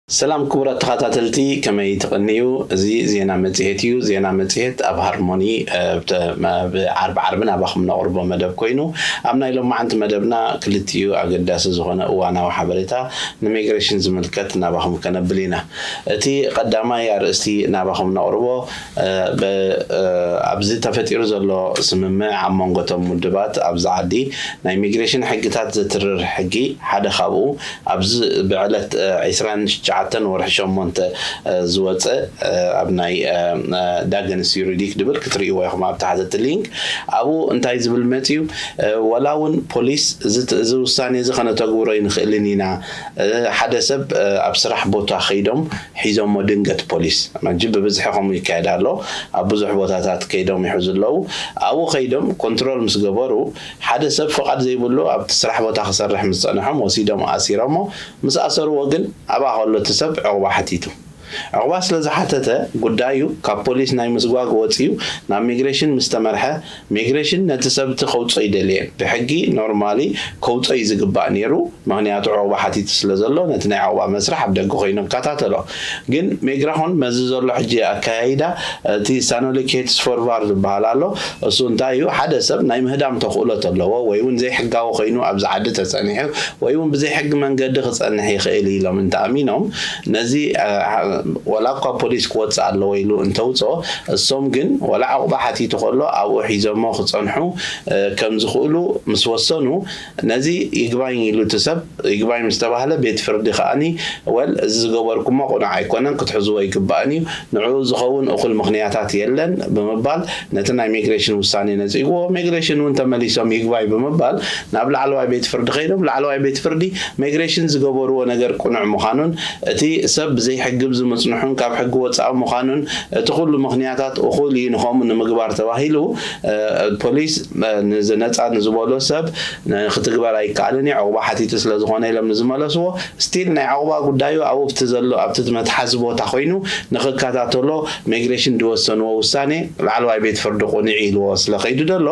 ሰላም ክቡራት ተኸታተልቲ፣ ከመይ ትቕንዩ? እዚ ዜና መጽሔት እዩ። ዜና መጽሔት ኣብ ሃርሞኒ፣ እ፣ ብተ-፣ መ-፣ ብዓርቢ ዓርቢ ናባኹም ነቕርቦ መደብ ኮይኑ፣ ኣብ ናይ ሎማዓንቲ መደብና ክልቲኡ ኣገዳሲ ዝኾነ እዋናዊ ሓበሬታ ንሚግሬሽን ዝምልከት ናባኹም ከነብል ኢና። እቲ ቀዳማይ ኣርእስቲ ናባኹም ነቕርቦ፣ እ፣ ብ-፣ እ፣ ኣብዚ ተፈጢሩ ዘሎ ስምምዕ ኣብ መንጎ እቶም ውድባት ኣብዚ ዓዲ ናይ ሚግሬሽን ሕግታት ዘትርር ሕጊ ሓደ ካብኡ ኣብዚ ብዕለት፣ እ፣ ዕስራን ትሽዓተን ወርሒ ሸሞንተ፣ እ፣ ዝወፀ፣ እ፣ ኣብ ናይ፣ እ፣ እ፣ ዳገንስ ዩሪዲክ ድብል ክትርእይዎ ኢኹም ኣብ ታሕቲ እቲ ሊንክ። ኣብኡ እንታይ ዝብል መፅዩ? እ፣ ወላ እውን ፖሊስ እዚ ት-፣ እዚ ውሳኔ እዚ ከነተግብሮ ይንኽእልን ኢና። እ፣ ሓደ ሰብ፣ እ፣ ኣብ ስራሕ ቦታ ከይዶም ሒዞሞ ድንገት ፖሊስ፣ መጂ ብብዝሒ ከምኡ ይካየድ ኣሎ። ኣብ ብዙሕ ቦታታት ከይዶም ይሕዙ ኣለዉ። ኣብኡ ከይዶም ኮንትሮል ምስ ገበሩ፣ ሓደ ሰብ ፍቓድ ዘይብሉ ኣብቲ ስራሕ ቦታ ክሰርሕ ምስ ጸንሖም ወሲዶም ኣሲሮሞ። ምስ ኣሰርዎ ግን ኣብኣ ከሎ እቲ ሰብ ዕቑባ ሓቲቱ። ዕቑባ ስለ ዝሓተተ ጉዳዩ ካብ ፖሊስ ናይ ምስጓግ ወጺኡ ናብ ሚግሬሽን ምስ ተመርሐ፣ ሚግሬሽን ነቲ ሰብ እቲ ከውጽኦ ይደልየን። ብሕጊ ኖርማሊ ከውጽኦ እዩ ዝግባእ ነይሩ፣ ምኽንያቱ ዕቑባ ሓቲቱ ስለ ዘሎ ነቲ ናይ ዕቑባ መስርሕ ኣብ ደገ ኮይኑ ይከታተሎ። ግን ሜግራሆን መዚ ዘሎ ሕጂ ኣካያይዳ እቲ ሳኖሊክ ሄትስ ፎርቫርድ ዝበሃል ኣሎ። እሱ እንታይ እዩ? ሓደ ሰብ ናይ ምህዳም ተኽእሎ ተለዎ ወይ እውን ዘይሕጋዊ ኮይኑ ኣብዚ ዓዲ ተጸኒሑ ወይ እውን ብዘይሕጊ መንገዲ ክጸንሕ ይኽእል እዩ ኢሎም እንተኣሚኖም፣ ነዚ፣ እ፣ ወላ እኳ ፖሊስ ክወጽእ ኣለዎ ኢሉ እንተውጽኦ፣ እሶም ግን ወላ ዕቑባ ሓቲቱ ከሎ ኣብኡ ሒዞሞ ክጸንሑ፣ እ፣ ከም ዝኽእሉ ምስ ወሰኑ፣ ነዚ ይግባኝ ኢሉ እቲ ሰብ፣ ይግባኝ ምስ ተባህለ ቤት ፍርዲ ከኣኒ፣ ወል፣ እዚ ዝገበርኩሞ ቁኑዕ ኣይኮነን፣ ክትሕዝዎ ይግባእን እዩ፣ ንዕኡ ዝኸውን እኹል ምኽንያታት የለን ብምባል ነቲ ናይ ሚግሬሽን ውሳኔ ነጺግዎ። ሚግሬሽን እውን ተመሊሶም ይግባኝ ብምባል ናብ ላዕለዋይ ቤት ፍርዲ ከይዶም፣ ላዕለዋይ ቤት ፍርዲ ሚግሬሽን ዝገበርዎ ነገር ቁኑዕ ምዃኑን እቲ ሰብ ብዘይሕጊ ብዝምጽንሑን ካብ ሕጊ ወጻኢ ምዃኑን እቲ ኩሉ ምኽንያታት እኹል እዩ ንኸምኡ ንምግባር ተባሂሉ፣ እ፣ ፖሊስ፣ እ፣ ንዚ ነጻ ንዝበሎ ሰብ ን-፣ ክትግበር ኣይከኣልን እዩ፣ ዕቑባ ሓቲቱ ስለ ዝኾነ ኢሎም ንዝመለስዎ፣ ስቲል ናይ ዕቑባ ጉዳዩ ኣብኡ ኣብቲ ዘሎ፣ ኣብቲ መትሓዚ ቦታ ኮይኑ ንኽከታተሎ ሚግሬሽን ዝወሰንዎ ውሳኔ ላዕለዋይ ቤት ፍርዲ ቁኑዕ ኢልዎ ስለ ከይዱ ዘሎ፣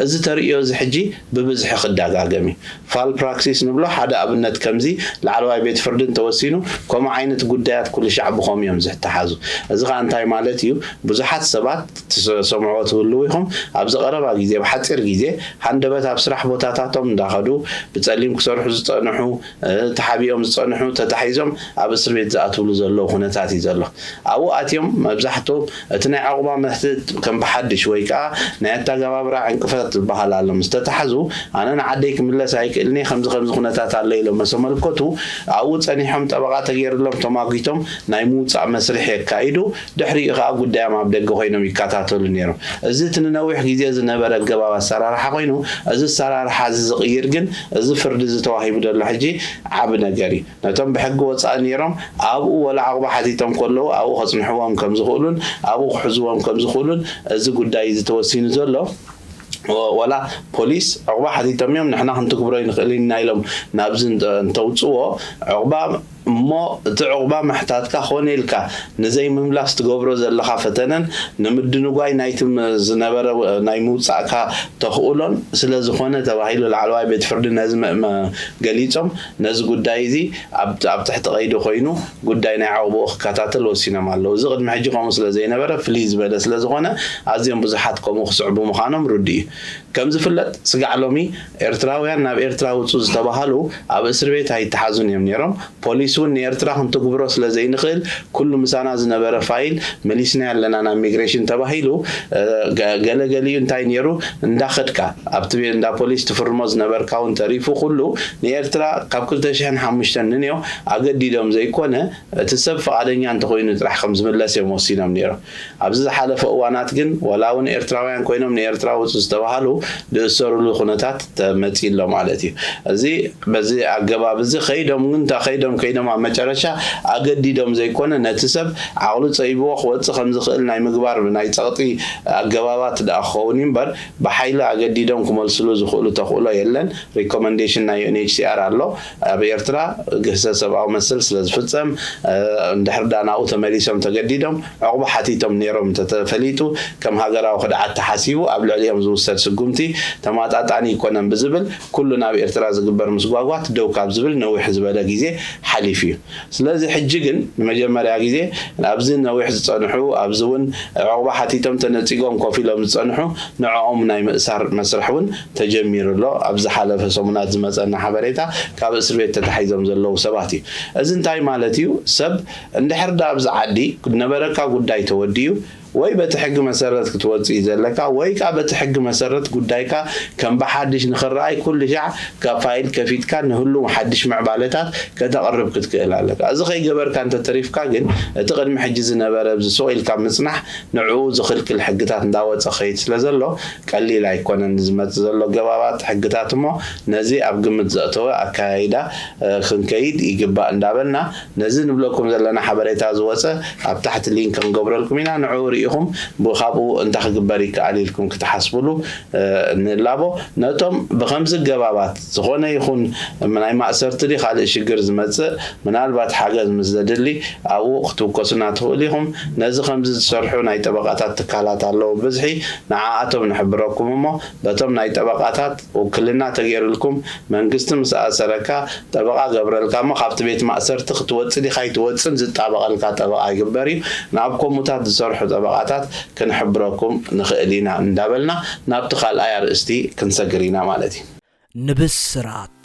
እዚ ተርእዮ እዚ ሕጂ ብብዝሒ ክደጋገም እዩ። ፋል ፕራክሲስ ንብሎ ሓደ ኣብነት ከምዚ ላዕለዋይ ቤት ፍርዲ እንተወሲኑ ከምኡ ዓይነት ጉዳያት ኩሉ ሻዕ ብኸምኡ እዮም ዝተሓዙ። እዚ ኸኣ እንታይ ማለት እዩ? ብዙሓት ሰባት ትሰምዕዎ ትህልዉ ኢኹም። ኣብዚ ቀረባ ግዜ፣ ብሓጺር ግዜ ሃንደበት ኣብ ስራሕ ቦታታቶም እንዳኸዱ ብጸሊም ክሰርሑ ዝጸንሑ፣ እ፣ ተሓቢኦም ዝጸንሑ ተታሒዞም ኣብ እስር ቤት ዝኣትውሉ ዘለዉ ኩነታት እዩ ዘሎ። ኣብኡ ኣትዮም መብዛሕትኦም እቲ ናይ ዕቑባ መፍትሒ ከም ብሓድሽ ወይ ከኣ ናይ ኣተገባብራ ዕንቅፋት ዝበሃል ኣሎ። ምስ ተታሕዙ፣ ኣነ ንዓደይ ክምለስ ኣይክእልን እየ፣ ከምዚ ከምዚ ኩነታት ኣሎ ኢሎም ምስ ኣመልከቱ፣ ኣብኡ ጸኒሖም ጠበቓ ተገይርሎም ተማጒቶም ናይ ምውጻእ መስርሕ የካይዱ። ድሕሪኡ ከኣ ጉዳዮም ኣብ ደገ ኮይኖም ይከታተሉ ነይሮም። እዚ እቲ ንነዊሕ ግዜ ዝነበረ ኣገባብ ኣሰራርሓ ኮይኑ፣ እዚ ኣሰራርሓ እዚ ዝቕይር ግን፣ እዚ ፍርዲ እዚ ተዋሂቡ ዘሎ ሕጂ ዓቢ ነገር እዩ። ነቶም ብሕጊ ወጻኢ ነይሮም ኣብኡ ወላ ዕቑባ ሓቲቶም ከለዉ ኣብኡ ከጽንሕዎም ከም ዝኽእሉን ኣብኡ ክሕዝዎም ከም ዝኽእሉን እዚ ጉዳይ እዚ ተወሲኑ ዘሎ። ወ-፣ ወላ ፖሊስ ዕቑባ ሓቲቶም እዮም፣ ንሕና ክንትግብሮ ይንኽእል ኢና ኢሎም ናብዚ እንተ-፣ እንተውጽዎ፣ ዕቑባ እሞ እቲ ዕቑባ ምሕታትካ ኮነ ኢልካ ንዘይምምላስ ትገብሮ ዘለኻ ፈተነን ንምድንጓይ ናይቲ ም-፣ ዝነበረ ናይ ምውጻእካ ተኽእሎን ስለ ዝኾነ ተባሂሉ ላዕለዋይ ቤት ፍርዲ ነዚ መ-፣ መ-፣ ገሊጾም ነዚ ጉዳይ እዚ ኣብ፣ ኣብ ትሕቲ ቀይዲ ኮይኑ ጉዳይ ናይ ዕቑብኡ ክከታተል ወሲኖም ኣለዉ። እዚ ቅድሚ ሕጂ ከምኡ ስለ ዘይነበረ ፍልይ ዝበለ ስለ ዝኾነ ኣዝዮም ብዙሓት ከምኡ ክስዕቡ ምዃኖም ርዱእ እዩ። ከም ዝፍለጥ ስጋዕ ሎሚ ኤርትራውያን ናብ ኤርትራ ውጹ ዝተባሃሉ ኣብ እስር ቤት ኣይተሓዙን እዮም ነይሮም። ፖሊስ እውን ንኤርትራ ክንትግብሮ ስለ ዘይንኽእል ኩሉ ምሳና ዝነበረ ፋይል መሊስናዮ ኣለና ናብ ሚግሬሽን ተባሂሉ። እ፣ ገ-፣ ገለ ገሊኡ እንታይ ነይሩ? እንዳኸድካ ኣብቲ ቤ-፣ እንዳ ፖሊስ ትፍርሞ ዝነበርካ እውን ተሪፉ ኩሉ ንኤርትራ ካብ ክልተ ሽሕን ሓሙሽተን ንንዮ ኣገዲዶም ዘይኮነ እቲ ሰብ ፍቓደኛ እንተኾይኑ ጥራሕ ከም ዝምለስ እዮም ወሲኖም ነይሮም። ኣብዚ ዝሓለፈ እዋናት ግን ወላ እውን ኤርትራውያን ኮይኖም ንኤርትራ ውጹ ዝተባሃሉ ዝእሰሩሉ ኩነታት ተመጺኡ ኣሎ ማለት እዩ። እዚ በዚ ኣገባብ እዚ ከይዶም ግን እንተ ከይዶም ከይዶም ኣብ መጨረሻ ኣገዲዶም ዘይኮነ ነቲ ሰብ ዓቕሉ ጸቢብዎ ክወጽእ ከም ዝኽእል ናይ ምግባር ናይ ጸቕጢ ኣገባባት ደኣ ክኸውን እዩ እምበር ብሓይሊ ኣገዲዶም ክመልስሉ ዝኽእሉ ተኽእሎ የለን። ሪኮመንዴሽን ናይ ዩ ኤን ኤች ሲ ኣር ኣሎ። ኣብ ኤርትራ ግህሰት ሰብኣዊ መሰል ስለ ዝፍጸም፣ እ፣ እንድሕር ዳ ናብኡ ተመሊሶም ተገዲዶም ዕቑባ ሓቲቶም ነይሮም እንተተፈሊጡ ከም ሃገራዊ ክድዓት ተሓሲቡ ኣብ ልዕሊኦም ዝውሰድ ስጉምቲ ተማጣጣኒ ኣይኮነን ብዝብል ኩሉ ናብ ኤርትራ ዝግበር ምስጓጓት ደው ካብ ዝብል ነዊሕ ዝበለ ግዜ ሓሊፉ እዩ። ስለዚ ሕጂ ግን ንመጀመርያ ግዜ ኣብዚ ነዊሕ ዝጸንሑ፣ ኣብዚ እውን ዕቑባ ሓቲቶም ተነጺጎም ኮፍ ኢሎም ዝጸንሑ ንዕኦም ናይ ምእሳር መስርሕ እውን ተጀሚሩ ኣሎ። ኣብ ዝሓለፈ ሰሙናት ዝመጸና ሓበሬታ ካብ እስር ቤት ተታሒዞም ዘለዉ ሰባት እዩ። እዚ እንታይ ማለት እዩ? ሰብ እንድሕር ደኣ ኣብዚ ዓዲ ነበረካ ጉዳይ ተወዲኡ ወይ በቲ ሕጊ መሰረት ክትወጽእ እዩ ዘለካ ወይ ከኣ በቲ ሕጊ መሰረት ጉዳይካ ከም ብሓድሽ ንኽረኣይ ኩሉ ሻዕ ካብ ፋይል ከፊትካ ንህሉ ሓድሽ ምዕባለታት ከተቕርብ ክትክእል ኣለካ። እዚ ከይገበርካ እንተተሪፍካ ግን እቲ ቅድሚ ሕጂ ዝነበረ ኣብዚ ስቕ ኢልካ ምጽናሕ ንዕኡ ዝኽልክል ሕግታት እንዳወጸ ኸይድ ስለ ዘሎ ቀሊል ኣይኮነን ዝመጽእ ዘሎ ገባባት ሕግታት እሞ ነዚ ኣብ ግምት ዘእተወ ኣካያይዳ ክንከይድ ይግባእ እንዳበልና ነዚ ንብለኩም ዘለና ሓበሬታ ዝወጸ ኣብ ታሕቲ ሊንክ ክንገብረልኩም ኢና። ንዕኡ ርኢኹም ብካብኡ እንታይ ክግበር ይከኣል ኢልኩም ክትሓስብሉ ንላቦ። ነቶም ብከምዚ ገባባት ዝኾነ ይኹን ናይ ማእሰርቲ ድዩ ካልእ ሽግር ዝመጽእ ምናልባት ሓገዝ ምስ ዘድሊ ኣብኡ ክትውከሱና ትኽእሉ ኢኹም። ነዚ ከምዚ ዝሰርሑ ናይ ጠበቃታት ትካላት ኣለዉ ብዝሒ ንዓኣቶም ንሕብረኩም እሞ በቶም ናይ ጠበቃታት ውክልና ተገይሩልኩም መንግስቲ ምስ ኣሰረካ ጠበቓ ገብረልካ እሞ ካብቲ ቤት ማእሰርቲ ክትወጽእ ዲኻ ኣይትወጽእን ዝጣበቐልካ ጠበቓ ይግበር እዩ። ናብ ከምኡታት ዝሰርሑ ጠበቓታት ክንሕብረኩም ንኽእል ኢና እንዳበልና ናብቲ ካልኣይ ኣርእስቲ ክንሰግር ኢና ማለት እዩ። ንብስራት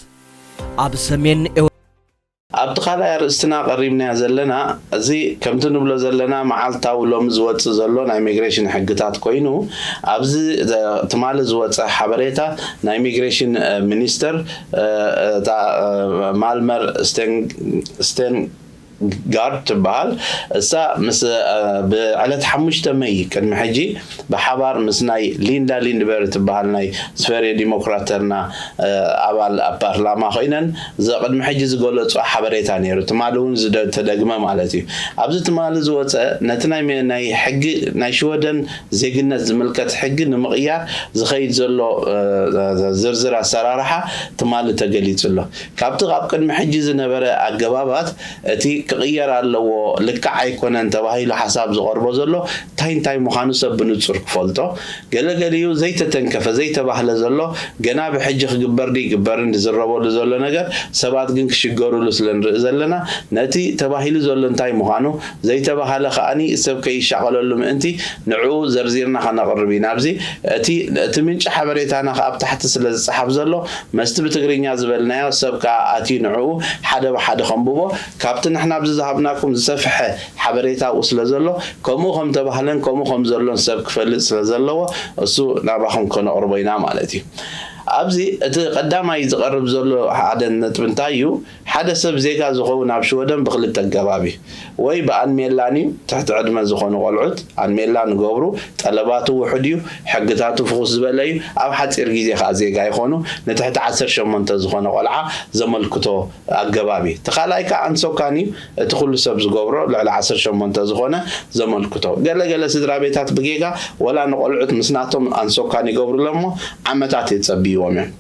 ኣብ ሰሜን ኤው- ኣብቲ ካልኣይ ኣርእስትና ቀሪብናዮ ዘለና እዚ ከምቲ ንብሎ ዘለና መዓልታዊ ሎሚ ዝወጽእ ዘሎ ናይ ኢሚግሬሽን ሕግታት ኮይኑ ኣብዚ ትማሊ ዝወጸ ሓበሬታ ናይ ኢሚግሬሽን ሚኒስተር እታ ማልመር ስቴንጋርድ ትበሃል እሳ ምስ ብዕለት ሓሙሽተ መይ ቅድሚ ሕጂ ብሓባር ምስ ናይ ሊንዳ ሊንድበርግ ትበሃል ናይ ስፌርዮ ዲሞክራተርና ኣባል ኣብ ፓርላማ ኮይነን ቅድሚ ሕጂ ዝገለፅኦ ሓበሬታ ነይሩ። ትማሊ እውን ዝተደግመ ማለት እዩ። ኣብዚ ትማሊ ዝወፀ ነቲ ናይ ናይ ሕጊ ናይ ሽወደን ዜግነት ዝምልከት ሕጊ ንምቕያር ዝኸይድ ዘሎ ዝርዝር ኣሰራርሓ ትማሊ ተገሊፁ ኣሎ። ካብቲ ካብ ቅድሚ ሕጂ ዝነበረ ኣገባባት እቲ ክቕየር ኣለዎ ልክዕ ኣይኮነን ተባሂሉ ሓሳብ ዝቐርቦ ዘሎ እንታይ እንታይ ምዃኑ ሰብ ብንፁር ክፈልጦ ገለገሊኡ ዘይተተንከፈ ዘይተባህለ ዘሎ ገና ብሕጂ ክግበር ድዩ ይግበርን ዝዝረበሉ ዘሎ ነገር ሰባት ግን ክሽገሩሉ ስለ ንርኢ ዘለና ነቲ ተባሂሉ ዘሎ እንታይ ምዃኑ ዘይተባህለ ከኣኒ ሰብ ከይሻቐለሉ ምእንቲ ንዕኡ ዘርዚርና ከነቕርብ ኢና ኣብዚ እቲ እቲ ምንጪ ሓበሬታና ከኣ ኣብ ታሕቲ ስለ ዝጸሓፍ ዘሎ መስቲ ብትግርኛ ዝበልናዮ ሰብ ከኣ ኣትዩ ንዕኡ ሓደ ብሓደ ከንብቦ ካብቲ ንሕና ኣብዚ ዝሃብናኩም ዝሰፍሐ ሓበሬታ ኣብኡ ስለ ዘሎ ከምኡ ከም ተባህለን ከምኡ ከም ዘሎን ሰብ ክፈልጥ ስለ ዘለዎ እሱ ናባኹም ከነቕርቦ ኢና ማለት እዩ። ኣብዚ እቲ ቀዳማይ ዝቐርብ ዘሎ ሓደ ነጥቢ እንታይ እዩ? ሓደ ሰብ ዜጋ ዝኸውን ኣብ ሽወደን ብክልተ ኣገባብ እዩ። ወይ ብኣንሜላን እዩ፣ ትሕቲ ዕድመ ዝኾኑ ቆልዑት ኣንሜላን ይገብሩ፣ ጠለባቱ ውሑድ እዩ፣ ሕግታቱ ፍኹስ ዝበለ እዩ፣ ኣብ ሓፂር ግዜ ከዓ ዜጋ ይኾኑ፣ ንትሕቲ ዓሰርተ ሸሞንተ ዝኾነ ቆልዓ ዘመልክቶ ኣገባብ እዩ። እቲ ካልኣይ ከዓ ኣንሶካን እዩ፣ እቲ ኩሉ ሰብ ዝገብሮ ልዕሊ ዓሰርተ ሸሞንተ ዝኾነ ዘመልክቶ። ገለ ገለ ስድራ ቤታት ብጌጋ ወላ ንቆልዑት ምስ ናቶም ኣንሶካን ይገብሩሎም እሞ ዓመታት የፀብይዎም እዮም።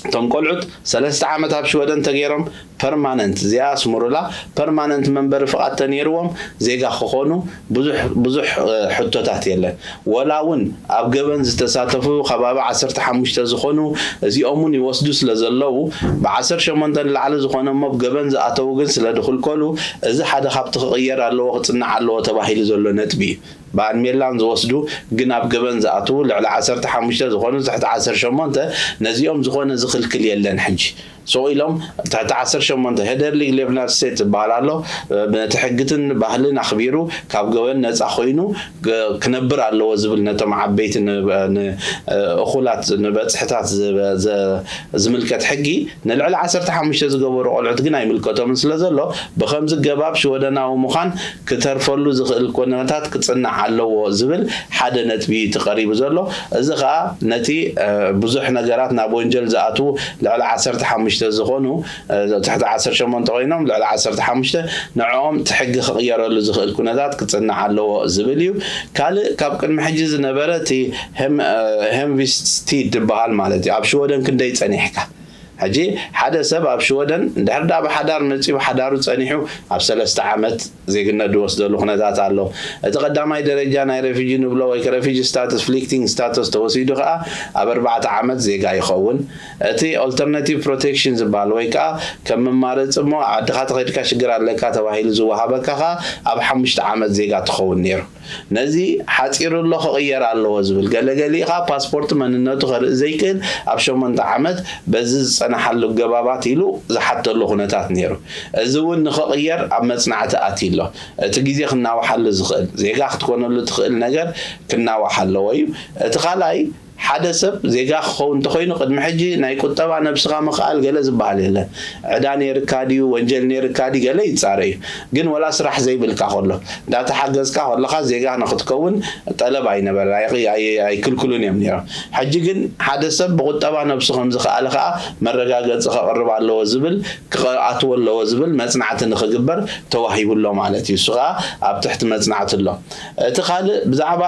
እቶም ቆልዑት ሰለስተ ዓመት ኣብ ሽወደን ተገይሮም ፐርማነንት እዚኣ ኣስምሩላ ፐርማነንት መንበሪ ፍቓድ ተነይርዎም ዜጋ ክኾኑ ብዙሕ ብዙሕ ሕቶታት የለን። ወላ እውን ኣብ ገበን ዝተሳተፉ ከባቢ ዓሰርተ ሓሙሽተ ዝኾኑ እዚኦም እውን ይወስዱ ስለ ዘለዉ ብዓሰርተ ሸሞንተ ንላዕሊ ዝኾነ እሞ ብገበን ዝኣተዉ ግን ስለ ድኽልከሉ እዚ ሓደ ካብቲ ክቕየር ኣለዎ ክፅናዕ ኣለዎ ተባሂሉ ዘሎ ነጥቢ እዩ። ብኣንሜላን ዝወስዱ ግን ኣብ ገበን ዝኣትዉ ልዕሊ ዓሰርተ ሓሙሽተ ዝኾኑ ትሕቲ ዓሰርተ ሸሞንተ ነዚኦም ዝኾነ ዝኽልክል የለን ሕጂ ስቕ ኢሎም ትሕቲ ዓሰርተ ሸሞንተ ሄደርሊግ ሌቭናር ስቴት ዝበሃል ኣሎ ነቲ ሕግትን ባህልን ኣኽቢሩ ካብ ገበን ነፃ ኮይኑ ክነብር ኣለዎ ዝብል ነቶም ዓበይቲ እኹላት ንበፅሕታት ዝምልከት ሕጊ ንልዕሊ ዓሰርተ ሓሙሽተ ዝገበሩ ቆልዑት ግን ኣይምልከቶምን ስለ ዘሎ ብኸምዚ ገባብ ሽወደናዊ ምዃን ክተርፈሉ ዝኽእል ኩነታት ክፅናዕ ኣለዎ ዝብል ሓደ ነጥቢ እዩ ተቐሪቡ ዘሎ። እዚ ከዓ ነቲ ብዙሕ ነገራት ናብ ወንጀል ዝኣትዉ ልዕሊ ዓሰርተ ሓሙሽተ ዝኾኑ ትሕቲ ዓሰርተ ሸሞንተ ኮይኖም ልዕሊ ዓሰርተ ሓሙሽተ ንዕኦም እቲ ሕጊ ክቕየረሉ ዝኽእል ኩነታት ክፅናዕ ኣለዎ ዝብል እዩ። ካልእ ካብ ቅድሚ ሕጂ ዝነበረ እቲ ሄምቪስቲ ዝበሃል ማለት እዩ ኣብ ሽወደን ክንደይ ፀኒሕካ ሕጂ ሓደ ሰብ ኣብ ሽወደን እንድሕር ዳ ብሓዳር መፂኡ ሓዳሩ ፀኒሑ ኣብ ሰለስተ ዓመት ዜግነት ዝወስደሉ ኩነታት ኣሎ። እቲ ቀዳማይ ደረጃ ናይ ረፊጂ ንብሎ ወይ ረፊጂ ስታተስ ፍሊክቲንግ ስታተስ ተወሲዱ ከዓ ኣብ ኣርባዕተ ዓመት ዜጋ ይኸውን። እቲ ኦልተርናቲቭ ፕሮቴክሽን ዝበሃል ወይ ከዓ ከም መማረፂ እሞ ዓድኻ ተኸድካ ሽግር ኣለካ ተባሂሉ ዝወሃበካ ከዓ ኣብ ሓሙሽተ ዓመት ዜጋ ትኸውን ነይሩ። ነዚ ሓፂሩ ኣሎ ክቕየር ኣለዎ ዝብል ገለገሊኡ ከዓ ፓስፖርት መንነቱ ከርኢ ዘይክእል ኣብ ሸሞንተ ዓመት በዚ ዝፀናሓሉ ገባባት ኢሉ ዝሓተሉ ኩነታት ነይሩ። እዚ እውን ንኽቕየር ኣብ መፅናዕቲ ኣትዩ ኣሎ። እቲ ግዜ ክናዋሓሉ ዝኽእል ዜጋ ክትኮነሉ ትኽእል ነገር ክናዋሕ ኣለዎ እዩ። እቲ ካልኣይ ሓደ ሰብ ዜጋ ክኸውን እንተኮይኑ ቅድሚ ሕጂ ናይ ቁጠባ ነብስኻ ምኽኣል ገለ ዝበሃል የለን። ዕዳ ነይርካ ድዩ ወንጀል ነይርካ ድዩ ገለ ይፃረ እዩ። ግን ወላ ስራሕ ዘይብልካ ከሎ እንዳተሓገዝካ ከለኻ ዜጋ ንክትከውን ጠለብ ኣይነበረ ኣይክልክሉን እዮም ነይሮም። ሕጂ ግን ሓደ ሰብ ብቁጠባ ነብሱ ከምዝኽኣለ ከዓ መረጋገፂ ከቕርብ ኣለዎ ዝብል ክኣትዎ ኣለዎ ዝብል መፅናዕቲ ንክግበር ተዋሂቡ ኣሎ ማለት እዩ። እሱ ከዓ ኣብ ትሕቲ መፅናዕቲ ኣሎ። እቲ ካልእ ብዛዕባ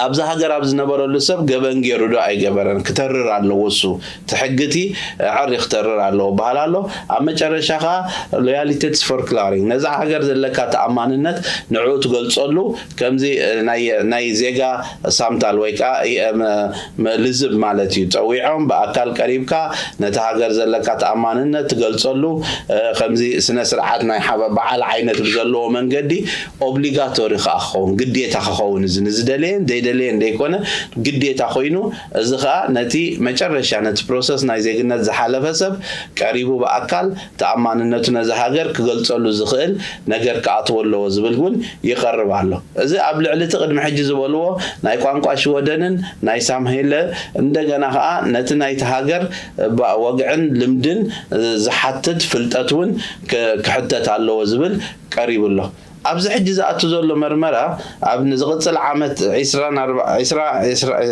ኣብዚ ሃገር ኣብ ዝነበረሉ ሰብ ገበን ገይሩ ዶ ኣይገበረን ክተርር ኣለዎ። እሱ ትሕግቲ ዕሪ ክተርር ኣለዎ በሃል ኣሎ። ኣብ መጨረሻ ከዓ ሎያሊቴትስ ፎር ክላሪንግ ነዛ ሃገር ዘለካ ተኣማንነት ንዕኡ ትገልፀሉ ከምዚ ናይ ዜጋ ሳምታል ወይ ከዓ ልዝብ ማለት እዩ። ፀዊዖም ብኣካል ቀሪብካ ነቲ ሃገር ዘለካ ተኣማንነት ትገልፀሉ ከምዚ ስነ ስርዓት ናይ በዓል ዓይነት ብዘለዎ መንገዲ ኦብሊጋቶሪ ከዓ ክኸውን ግዴታ ክኸውን እዚ ንዝደለየን ዘይደለየን ዘይኮነ ግዴታ ኮይኑ እዚ ከዓ ነቲ መጨረሻ ነቲ ፕሮሰስ ናይ ዜግነት ዝሓለፈ ሰብ ቀሪቡ ብኣካል ተኣማንነቱ ነዚ ሃገር ክገልፀሉ ዝኽእል ነገር ክኣትዎ ኣለዎ ዝብል እውን ይቐርብ ኣሎ። እዚ ኣብ ልዕሊ እቲ ቅድሚ ሕጂ ዝበልዎ ናይ ቋንቋ ሽወደንን ናይ ሳምሄለ እንደገና ከዓ ነቲ ናይቲ ሃገር ወግዕን ልምድን ዝሓትት ፍልጠት እውን ክሕተት ኣለዎ ዝብል ቀሪቡ ኣሎ። ኣብዚ ሕጂ ዝኣቱ ዘሎ መርመራ ኣብ ንዝቕፅል ዓመት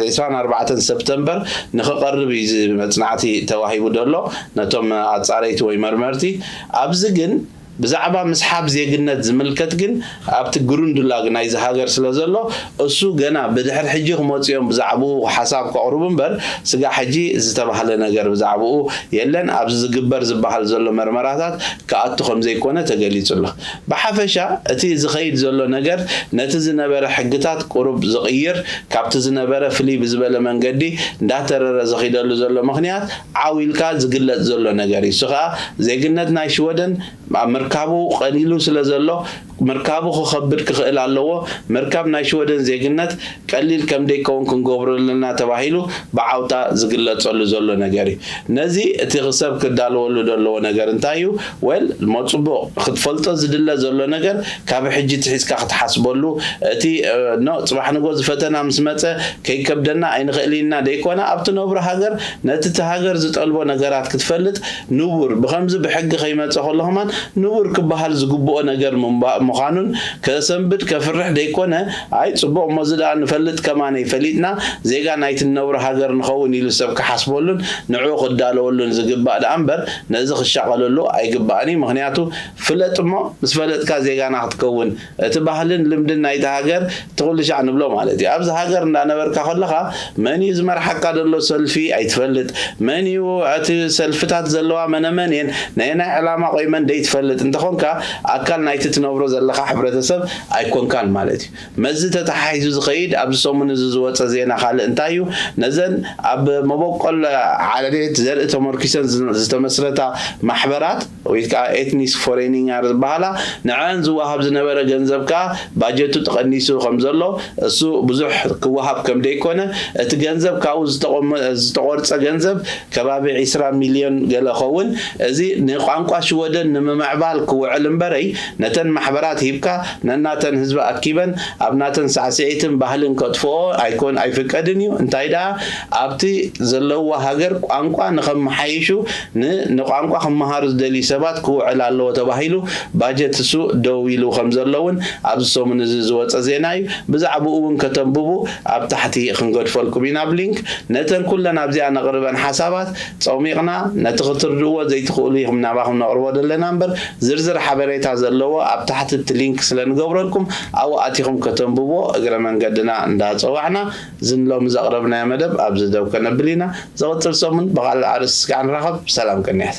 ዕስራን ኣርባዕተን ሰፕተምበር ንክቐርብ እዩ መፅናዕቲ ተዋሂቡ ዘሎ ነቶም ኣፃረይቲ ወይ መርመርቲ። ኣብዚ ግን ብዛዕባ ምስሓብ ዜግነት ዝምልከት ግን ኣብቲ ግሩንድላግ ናይዚ ሃገር ስለ ዘሎ እሱ ገና ብድሕር ሕጂ ክመፅኦም ብዛዕባኡ ሓሳብ ከቕርቡ እምበር ስጋ ሕጂ ዝተባህለ ነገር ብዛዕባኡ የለን። ኣብዚ ዝግበር ዝበሃል ዘሎ መርመራታት ክኣቱ ከም ዘይኮነ ተገሊጹ ኣሎ። ብሓፈሻ እቲ ዝኸይድ ዘሎ ነገር ነቲ ዝነበረ ሕግታት ቁሩብ ዝቕይር ካብቲ ዝነበረ ፍልይ ብዝበለ መንገዲ እንዳተረረ ዝኺደሉ ዘሎ ምኽንያት ዓው ኢልካ ዝግለጽ ዘሎ ነገር እዩ። እሱ ኸኣ ዜግነት ናይ ሽወደን ኣብ ምርካቡ ቀሊሉ ስለ ዘሎ ምርካቡ ክኸብድ ክኽእል ኣለዎ። ምርካብ ናይ ሽወደን ዜግነት ቀሊል ከም ደይከውን ክንገብሮ ኣለና ተባሂሉ ብዓውታ ዝግለጸሉ ዘሎ ነገር እዩ። ነዚ እቲ ሰብ ክዳለወሉ ዘለዎ ነገር እንታይ እዩ? ወል ሞ ጽቡቕ ክትፈልጦ ዝድለ ዘሎ ነገር ካብ ሕጂ ትሒዝካ ክትሓስበሉ እቲ ኖ ጽባሕ ንጎ ዝፈተና ምስ መጸ ከይከብደና ኣይንኽእል ኢና ደይኮነ ኣብቲ ነብሮ ሃገር ነቲ እቲ ሃገር ዝጠልቦ ነገራት ክትፈልጥ ንቡር ብኸምዚ ብሕጊ ከይመጸ ከሎ ከማን ንቡር ክበሃል ዝግብኦ ነገር ምንባ- ምዃኑን ከሰንብድ ከፍርሕ ደይኮነ ኣይ ጽቡቕ እሞ እዚ ደኣ ንፈልጥ ከማነይ ፈሊጥና ዜጋ ናይቲ ንነብሮ ሃገር ንኸውን ኢሉ ሰብ ክሓስበሉን ንዕኡ ክዳለወሉን ዝግባእ ደኣ እምበር ነዚ ክሻቐለሉ ኣይግባእን እዩ። ምኽንያቱ ፍለጥ እሞ ምስ ፈለጥካ ዜጋና ክትከውን እቲ ባህልን ልምድን ናይቲ ሃገር እቲ ኩሉ ሻዕ ንብሎ ማለት እዩ። ኣብዚ ሃገር እንዳነበርካ ከለኻ መን እዩ ዝመርሓካ ዘሎ ሰልፊ ኣይትፈልጥ፣ መን እዩ እቲ ሰልፍታት ዘለዋ መነመን እየን፣ ናይ ናይ ዕላማ ቆይመን ደይትፈልጥ እንተኾንካ ኣካል ናይቲ ትነብሮ ዘለኻ ሕብረተሰብ ኣይኮንካን ማለት እዩ። መዚ ተተሓሒዙ ዝኸይድ ኣብዚ ሰሙን እዚ ዝወፀ ዜና ካልእ እንታይ እዩ? ነዘን ኣብ መበቆል ዓሌት ዘርኢ ተመርኪሰን ዝተመስረታ ማሕበራት ወይ ከዓ ኤትኒስ ፎሬኒንጋር ዝበሃላ ንዐን ዝወሃብ ዝነበረ ገንዘብ ከዓ ባጀቱ ተቐኒሱ ከም ዘሎ እሱ ብዙሕ ክወሃብ ከም ደይኮነ እቲ ገንዘብ ካብኡ ዝተቖርፀ ገንዘብ ከባቢ ዒስራ ሚልዮን ገለ ኸውን እዚ ንቋንቋ ሽወደን ንምምዕባል ክውዕል እምበረይ ነተን ማሕበራት ሂብካ ነናተን ህዝቢ ኣኪበን ኣብ ናተን ሳዕስዒትን ባህልን ከጥፍኦ ኣይኮን ኣይፍቀድን እዩ እንታይ ደኣ ኣብቲ ዘለዋ ሃገር ቋንቋ ንኸመሓይሹ ንቋንቋ ክመሃሩ ዝደልዩ ሰባት ክውዕል ኣለዎ ተባሂሉ ባጀት እሱ ደው ኢሉ ከም ዘሎ እውን ኣብዚ ሰሙን እዚ ዝወፀ ዜና እዩ። ብዛዕባኡ እውን ከተንብቡ ኣብ ታሕቲ ክንገድፈልኩም ኢና ብ ሊንክ። ነተን ኩለን ኣብዚኣ ነቕርበን ሓሳባት ፀሚቕና ነቲ ክትርድእዎ ዘይትኽእሉ ኢኹም ናባኹም ነቕርቦ ዘለና እምበር ዝርዝር ሓበሬታ ዘለዎ ኣብ ታሕቲ እቲ ሊንክ ስለ ንገብረልኩም ኣብኡ ኣቲኹም ከተንብብዎ እግረ መንገድና እንዳጸዋዕና ዝንሎም ዘቕረብናዮ መደብ ኣብዚ ደው ከነብል ኢና። ዝቕጽል ሰሙን ብኻልእ ኣርእስቲ እስካዕ ንራኸብ። ሰላም ቅንያት።